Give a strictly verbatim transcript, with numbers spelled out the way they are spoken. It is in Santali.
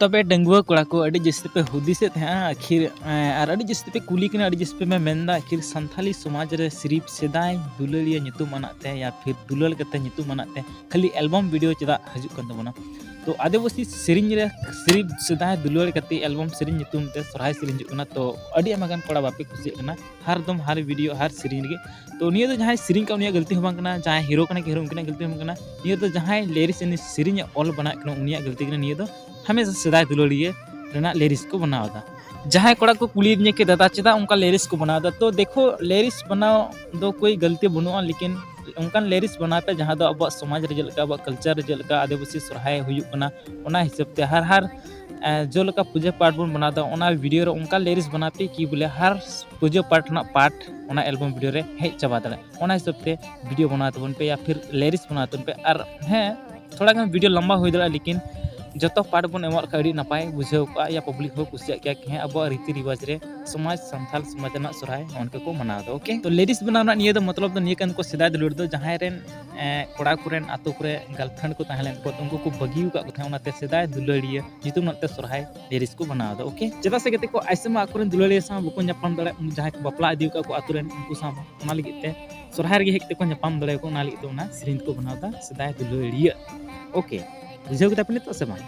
ᱛᱚᱵᱮ ᱰᱟᱺᱜᱩᱣᱟᱹ ᱠᱚᱲᱟ ᱠᱚ, ᱟᱹᱰᱤ ᱡᱟᱹᱥᱛᱤ ᱯᱮ ᱦᱩᱫᱤᱥᱮᱫ ᱛᱟᱦᱮᱸᱜᱼᱟ ᱟᱹᱠᱷᱤᱨ, ᱮᱸ, ᱟᱨ ᱟᱹᱰᱤ ᱡᱟᱹᱥᱛᱤ ᱯᱮ ᱠᱩᱞᱤ ᱠᱟᱱᱟ, ᱟᱹᱰᱤ ᱡᱟᱹᱥᱛᱤ ᱯᱮ ᱢᱮᱱᱫᱟ ᱟᱹᱠᱷᱤᱨ ᱥᱟᱱᱛᱷᱟᱞᱤ ᱥᱚᱢᱟᱡᱽ ᱨᱮ ᱥᱤᱨᱤᱯ ᱥᱮᱫᱟᱭ ᱫᱩᱞᱟᱹᱲᱤᱭᱟᱹ ᱧᱩᱛᱩᱢ ᱟᱱᱟᱜ ᱛᱮ ᱭᱟ ᱯᱷᱤᱨ ᱫᱩᱞᱟᱹᱲ ᱠᱟᱛᱮ ᱧᱩᱛᱩᱢ ᱟᱱᱟᱜ ᱛᱮ ᱠᱷᱟᱹᱞᱤ ᱮᱞᱵᱟᱢ ᱵᱷᱤᱰᱤᱭᱳ ᱪᱮᱫᱟᱜ ᱦᱤᱡᱩᱜ ᱠᱟᱱ ᱛᱟᱵᱚᱱᱟ? ᱛᱚ ᱟᱹᱫᱤᱵᱟᱹᱥᱤ ᱥᱮᱨᱮᱧ ᱨᱮ ᱥᱤᱨᱤᱯ ᱥᱮᱫᱟᱭ ᱫᱩᱞᱟᱹᱲ ᱠᱟᱛᱮ ᱮᱞᱵᱟᱢ ᱥᱮᱨᱮᱧ ᱧᱩᱛᱩᱢ ᱛᱮ ᱥᱚᱨᱦᱟᱭ ᱥᱮᱨᱮᱧ ᱦᱤᱡᱩᱜ ᱠᱟᱱᱟ, ᱛᱚ ᱟᱹᱰᱤ ᱟᱭᱢᱟ ᱜᱟᱱ ᱠᱚᱲᱟ ᱵᱟᱯᱮ ᱠᱩᱥᱤᱭᱟᱜ ᱠᱟᱱᱟ ᱦᱟᱨ ᱫᱚᱢ ᱦᱟᱨ ᱵᱷᱤᱰᱤᱭᱳ ᱦᱟᱨ ᱥᱮᱨᱮᱧ ᱨᱮᱜᱮ᱾ ᱛᱚ ᱱᱤᱭᱟᱹ ᱫᱚ ᱡᱟᱦᱟᱸᱭ ᱥᱮᱨᱮᱧ ᱠᱟᱜ ᱩᱱᱤᱭᱟᱜ ᱜᱟᱹᱞᱛᱤ ᱦᱚᱸ ᱵᱟᱝ ᱠᱟᱱᱟ, ᱡᱟᱦᱟᱸᱭ ᱦᱤᱨᱳ ᱠᱟᱱᱟ ᱠᱤ ᱦᱤᱨᱳ ᱩᱱᱠᱤᱱᱟᱜ ᱜᱟᱹᱞᱛᱤ ᱦᱚᱸ ᱵᱟᱝ ᱠᱟᱱᱟ᱾ ᱱᱤᱭᱟᱹ ᱫᱚ ᱡᱟᱦᱟᱸᱭ ᱞᱮᱨᱤᱥ ᱥᱮᱨᱮᱧ ᱮ ᱚᱞ ᱵᱟᱱᱟᱣᱮᱫ ᱠᱟᱱᱟ ᱩᱱᱤᱭᱟᱜ ᱜᱟᱹᱞᱛᱤ ᱠᱟᱱᱟ᱾ ᱱᱤᱭᱟᱹ ᱫᱚ ᱦᱟᱢᱮᱥᱟ ᱥᱮᱫᱟᱭ ᱫᱩᱞᱟᱹᱲᱤᱭᱟᱹ ᱨᱮᱱᱟᱜ ᱞᱮᱨᱤᱥ ᱠᱚ ᱵᱮᱱᱟᱣ ᱮᱫᱟ᱾ ᱡᱟᱦᱟᱸᱭ ᱠᱚᱲᱟ ᱠᱚ ᱠᱩᱞᱤᱭᱮᱫᱤᱧᱟ ᱠᱤ ᱫᱟᱫᱟ ᱪᱮᱫᱟᱜ ᱚᱱᱠᱟ ᱞᱮᱨᱤᱥ ᱠᱚ ᱵᱮᱱᱟᱣ ᱮᱫᱟ, ᱛᱚ ᱫᱮᱠᱷᱳ ᱞᱮᱨᱤᱥ ᱵᱮᱱᱟᱣ ᱫᱚ ᱠᱳᱭ ᱜᱟᱹᱞᱛᱤ ᱵᱟᱹᱱᱩᱜᱼᱟ, ᱞᱮᱠᱤᱱ ᱚᱱᱠᱟᱱ ᱞᱮᱨᱤᱥ ᱵᱮᱱᱟᱣ ᱯᱮ ᱡᱟᱦᱟᱸ ᱫᱚ ᱟᱵᱚᱣᱟᱜ ᱥᱚᱢᱟᱡᱽ ᱨᱮ ᱪᱮᱫ ᱞᱮᱠᱟ, ᱟᱵᱚᱣᱟᱜ ᱠᱟᱞᱪᱟᱨ ᱨᱮ ᱪᱮᱫ ᱞᱮᱠᱟ, ᱟᱹᱫᱤᱵᱟᱹᱥᱤ ᱥᱚᱨᱦᱟᱭ ᱦᱩᱭᱩᱜ ᱠᱟᱱᱟ ᱚᱱᱟ ᱦᱤᱥᱟᱹᱵ ᱛᱮ ᱦᱟᱨ ᱦᱟᱨ ᱮᱸ, ᱡᱮᱞᱮᱠᱟ ᱯᱩᱡᱟᱹ ᱯᱟᱴ ᱵᱚᱱ ᱵᱮᱱᱟᱣ ᱮᱫᱟ ᱚᱱᱟ ᱵᱷᱤᱰᱤᱭᱳ ᱨᱮ ᱚᱱᱠᱟ ᱞᱮᱨᱤᱥ ᱵᱮᱱᱟᱣ ᱯᱮ ᱠᱤ ᱵᱚᱞᱮ ᱦᱟᱨ ᱯᱩᱡᱟᱹ ᱯᱟᱴ ᱨᱮᱱᱟᱜ ᱯᱟᱴ ᱚᱱᱟ ᱮᱞᱵᱟᱢ ᱵᱷᱤᱰᱤᱭᱳ ᱨᱮ ᱦᱮᱡ ᱪᱟᱵᱟ ᱫᱟᱲᱮᱭᱟᱜᱼᱟ᱾ ᱚᱱᱟ ᱦᱤᱥᱟᱹᱵ ᱛᱮ ᱵᱷᱤᱰᱤᱭᱳ ᱵᱮᱱᱟᱣ ᱛᱟᱵᱚᱱ ᱯᱮ ᱭᱟ ᱯᱷᱤᱨ ᱞᱮᱨᱤᱥ ᱵᱮᱱᱟᱣ ᱛᱟᱵᱚᱱ ᱯᱮ᱾ ᱟᱨ ᱦᱮᱸ, ᱛᱷᱚᱲᱟ ᱜᱟᱱ ᱵᱷᱤᱰᱤᱭᱳ ᱞᱟᱢᱵᱟ ᱦᱩᱭ ᱫᱟᱲᱮᱭᱟᱜᱼᱟ, ᱞᱮᱠᱤᱱ ᱡᱚᱛᱚ ᱯᱟᱴ ᱵᱚᱱ ᱮᱢᱚᱜ ᱞᱮᱠᱷᱟᱱ ᱟᱹᱰᱤ ᱱᱟᱯᱟᱭ ᱵᱩᱡᱷᱟᱹᱣ ᱠᱚᱜᱼᱟ ᱭᱟ ᱯᱟᱵᱽᱞᱤᱠ ᱦᱚᱸ ᱠᱩᱥᱤᱭᱟᱜ ᱜᱮᱭᱟ ᱠᱤ ᱦᱮᱸ ᱟᱵᱚᱣᱟᱜ ᱨᱤᱛᱤ ᱨᱤᱣᱟᱡᱽ ᱨᱮ ᱥᱚᱢᱟᱡᱽ ᱥᱟᱱᱛᱟᱞ ᱥᱚᱢᱟᱡᱽ ᱨᱮᱱᱟᱜ ᱥᱚᱨᱦᱟᱭ ᱱᱚᱜᱼᱚ ᱱᱚᱝᱠᱟ ᱠᱚ ᱢᱟᱱᱟᱣ ᱮᱫᱟ᱾ ᱳᱠᱮ, ᱛᱚ ᱞᱮᱨᱤᱥ ᱵᱮᱱᱟᱣ ᱨᱮᱱᱟᱜ ᱱᱤᱭᱟᱹ ᱫᱚ ᱢᱚᱛᱞᱚᱵ ᱫᱚ ᱱᱤᱭᱟᱹ ᱠᱟᱱ ᱠᱚ ᱥᱮᱫᱟᱭ ᱫᱩᱞᱟᱹᱲ ᱫᱚ ᱡᱟᱦᱟᱸᱭ ᱨᱮᱱ ᱮᱸ, ᱠᱚᱲᱟ ᱠᱚᱨᱮᱱ ᱟᱛᱳ ᱠᱚᱨᱮ ᱜᱟᱨᱞᱯᱷᱨᱮᱱᱰ ᱠᱚ ᱛᱟᱦᱮᱸ ᱞᱮᱱ ᱠᱚ, ᱩᱱᱠᱩ ᱠᱚ ᱵᱟᱹᱜᱤ ᱟᱠᱟᱫ ᱠᱚ ᱛᱟᱦᱮᱸᱫ, ᱚᱱᱟᱛᱮ ᱥᱮᱫᱟᱭ ᱫᱩᱞᱟᱹᱲᱤᱭᱟᱹ ᱧᱩᱛᱩᱢ ᱨᱮᱱᱟᱜ ᱛᱮ ᱥᱚᱨᱦᱟᱭ ᱞᱮᱨᱤᱥ ᱠᱚ ᱵᱮᱱᱟᱣ ᱮᱫᱟ᱾ ᱳᱠᱮ, ᱪᱮᱫᱟᱜ ᱥᱮ ᱜᱟᱛᱮ ᱠᱚ ᱟᱭᱥᱮ ᱢᱟ ᱟᱠᱚᱨᱮᱱ ᱫᱩᱞᱟᱹᱲᱤᱭᱟᱹ ᱥᱟᱶ ᱵᱟᱠᱚ ᱧᱟᱯᱟᱢ ᱫᱟᱲᱮᱭᱟᱜᱼᱟ, ᱡᱟᱦᱟᱸᱭ ᱠᱚ ᱵᱟᱯᱞᱟ ᱤᱫᱤ ᱟᱠᱟᱫ ᱠᱚ ᱟᱛᱳ ᱨᱮᱱ ᱩᱱᱠᱩ ᱥᱟᱶ, ᱚᱱᱟ ᱞᱟᱹᱜᱤᱫ ᱛᱮ ᱥᱚᱨᱦᱟᱭ ᱨᱮᱜᱮ ᱦᱮᱡ ᱠᱟᱛᱮ ᱠᱚ ᱧᱟᱯᱟᱢ ᱫᱟᱲᱮᱭᱟᱠᱚ, ᱚᱱᱟ ᱞᱟᱹᱜᱤᱫ ᱛᱮ ᱚᱱᱟ ᱥᱮᱨᱮᱧ ᱠᱚ ᱵᱮᱱᱟᱣ ᱮᱫᱟ ᱥᱮᱫᱟᱭ ᱫᱩᱞᱟᱹᱲᱤᱭᱟᱹ᱾ ᱳᱠᱮ, ᱵᱩᱡᱷᱟᱹᱣ ᱠᱮᱫᱟ ᱯᱮ ᱱᱤᱛᱚᱜ ᱥᱮ ᱵᱟᱝ?